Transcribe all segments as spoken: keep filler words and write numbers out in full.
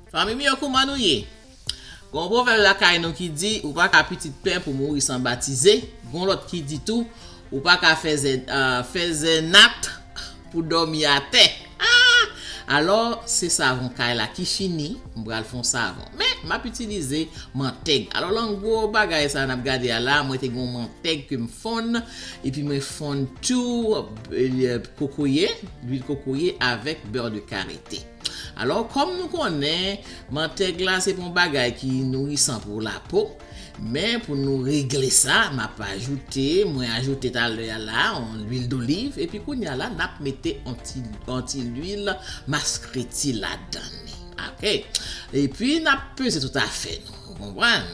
Fanmi m yo, kouman nou ye? Gon pwovèb lakay nou ki di, ou pa ka pitit pè pou mouri san batize. Gon lòt ki di tou, ou pa ka fèzè, ah, fèzè nat pou dòmi atè. Ah! Alò, se savon kay la ki fini, m pral fè yon savon. Men, m ap itilize mantèg. Alò, lan gwo bagay sa n ap gade a la, mwen te gen yon mantèg ke m fonn, epi mwen fonn tou, eh, kokoye, lwil kokoye avèk beurre de karité. Alò, kòm nou konnen, mantèg la se pa yon bagay ki nourisan pou lapo, men pou nou regle sa, m ap ajoute, mwen ajoute talè a la, yon lwil doliv, epi kounye a la, n ap mete yon ti, yon ti lwil maskreti ladan li. Ok? Epi, n ap peze tout afè nou, ou konprann?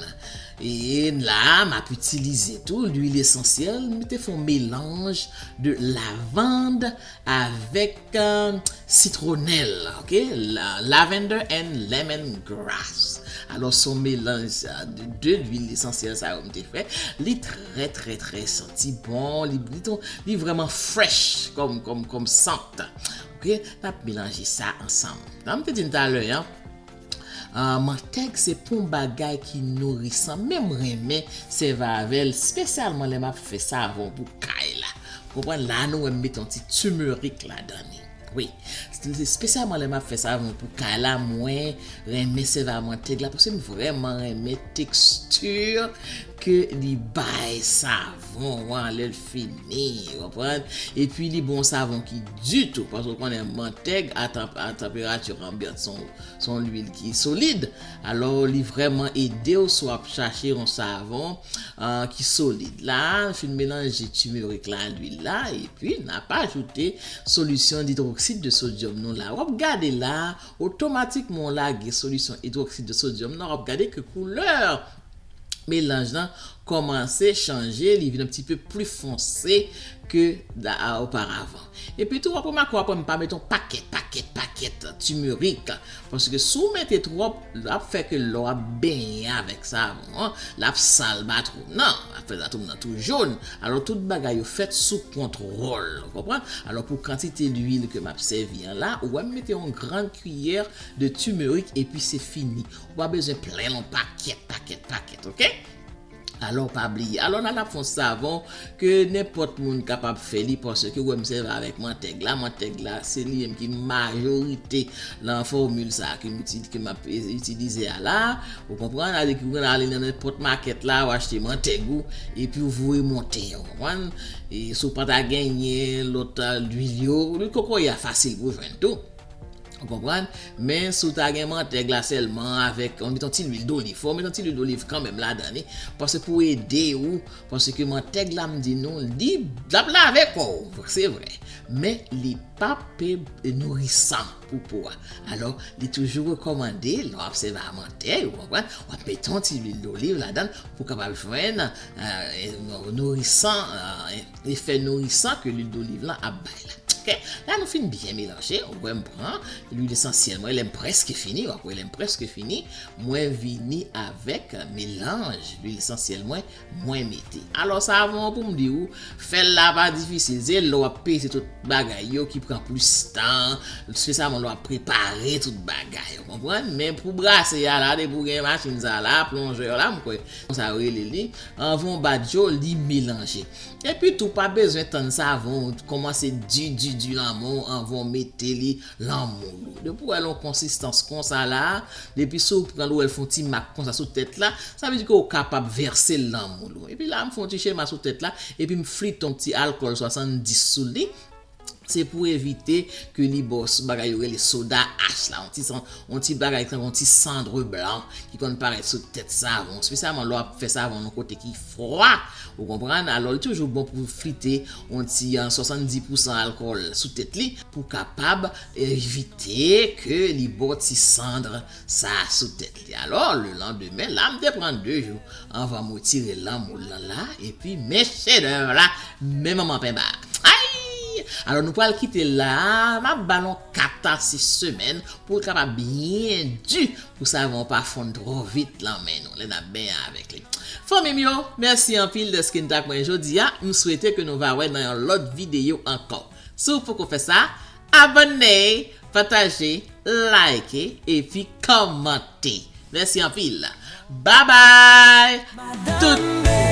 E la, m ap itilize tou lwil esansyèl, m te fè yon melanj de lavand avèk, euh, sitwonèl, ok? La, lavender and lemongrass. Alò, se yon melanj, euh, de, de lwil esansyèl sa yo m te fè. Li trè, trè, trè santi bon. Li, li, ton- li vrèman fresh kòm, kòm, kòm sant. Ok? N ap melanje sa ansanm. Jan m te di n talè an, ah, mantèg se pou yon bagay ki nourisan. Men m renmen sèvi avè l, espesyalman lè m ap fè savon pou kay la. Konprann? La, nou wè m mete yon ti timerik ladan li. Wi. Espesyalman lè m ap fè savon pou kay la, mwen renmen sèvi a mantèg la, paske m vrèman renmen teksti ke li bay savon an lè l fini, ou konprann? Epi li bon savon ki di tou, paske w konnen mantèg a tanp-, a tanperati anbyant se yon, se yon lwil ki solid. Alò, li vrèman ede w si w ap chache yon savon, ah, ki solid. La, n fin melanje timerik la, lwil la, epi n ap ajoute solisyon idwoksid de sodyòm nou la. W ap gade la, otomatikman w lage solisyon idwoksid de sodyòm nan, w ap gade ke koulè melanj lan kòmanse chanje, li vin un petit peu plus foncé ke da-, a, oparavan. Epi tou, w ap remake, w ap wè m pa mete yon pakèt, pakèt, pakèt timerik. Paske si w mete twòp, l ap fè ke lè w ap benyen avèk savon an, l ap sal batwouv nan, l ap fè batwouv nan tou jòn. Alò, tout bagay yo fèt sou kontwòl, ou konprann? Alò, pou kantite lwil ke m ap sèvi an la, ou wè m mete yon grann kiyè de timerik, epi se fini. Ou pa bezwen plenn yon pakèt, pakèt, pakèt, ok? Alò, pa bliye. Alò, la, n ap fè yon savon ke nenpòt moun kapab fè li, paske ou wè m sèvi avèk mantèg la. Mantèg la, se li menm ki majorite nan fòmil sa a ke m itili-, ke m ap itilize a la. Ou konprann? Sa vle di ke ou konn ale nan nenpòt makèt la, ou achte mantèg ou, epi ou voye monte, ou konprann? E si w pa ta genyen lòt, ah, lwil yo, lwil kokoye a fasil pou jwenn tou. Ou konprann? Men si w ta gen mantèg la sèlman avèk, ou met yon ti lwil doliv, fò w met yon ti lwil doliv kanmenm ladan li, paske pou ede w, paske mantèg la, m di nou, li, l ap lave kò w, se vre, men li p ap nourisan pou po a. Alò, li toujou rekòmande, lè w ap sèvi a mantèg, ou konprann, w ap mete yon ti lwil doliv ladan l pou w kapab jwenn, euh, nourisan, euh, efè nourisan ke lwil doliv lan ap bay la. Ok? La, nou fin byen melanje. Ou wè m pran lwil esansyèl mwen, lè m prèske fini, w ap wè lè m prèske fini, mwen vini avèk melanj lwil esansyèl mwen, mwen mete. Alò, savon an, pou m di w, fè l la pa difisil. Se lè w ap peze tout bagay yo ki pran plis tan, espesyalman lè w ap prepare tout bagay, ou konprann? Men pou brase a la, depi w gen machin sa la, plonjè la, m kwè, konsa yo rele li, anvan w bat yo, li melanje. Epi tou, pa bezwen tann savon kòmanse di, di, di lan men w anvan w mete li lan moul ou. Depi w wè l yon konsistans konsa la, depi si w pran l, ou wè l fè yon ti mak konsa sou tèt la, sa vle di ke w kapab vèse l lan moul ou. Epi la, m fè yon ti chema sou tèt la, epi m flite yon ti alkòl swasanndis sou li. Se pou evite ke li ba w bagay yo rele soda ach la, yon ti san-, yon ti bagay tankou yon ti cendre blanc ki konn parèt sou tèt savon, espesyalman lè w ap fè savon nan kote ki fwa, ou konprann? Alò, li toujou bon pou flite yon ti, ah, swasanndis pousan alkòl sou tèt li pou kapab evite ke li ba w ti cendre sa sou tèt li. Alò, lelandemen, la, m te pran de jou anvan m retire l lan moul lan la, epi men chedèv la, men manman penba. Ay! Alò, nou pral kite l la, m ap ba l yon kat a sis semèn pou l kapab byen di, pou savon an pa fonn twò vit lan men nou, lè n ap benyen avèk li. Fanmi m yo, mèsi anpil dèske n t ak mwen jodi a. M swete ke nou va wè nan yon lòt videyo ankò. Si w poko fè sa, abòne, pataje, like epi kòmante. Mèsi anpil. Babay. Tout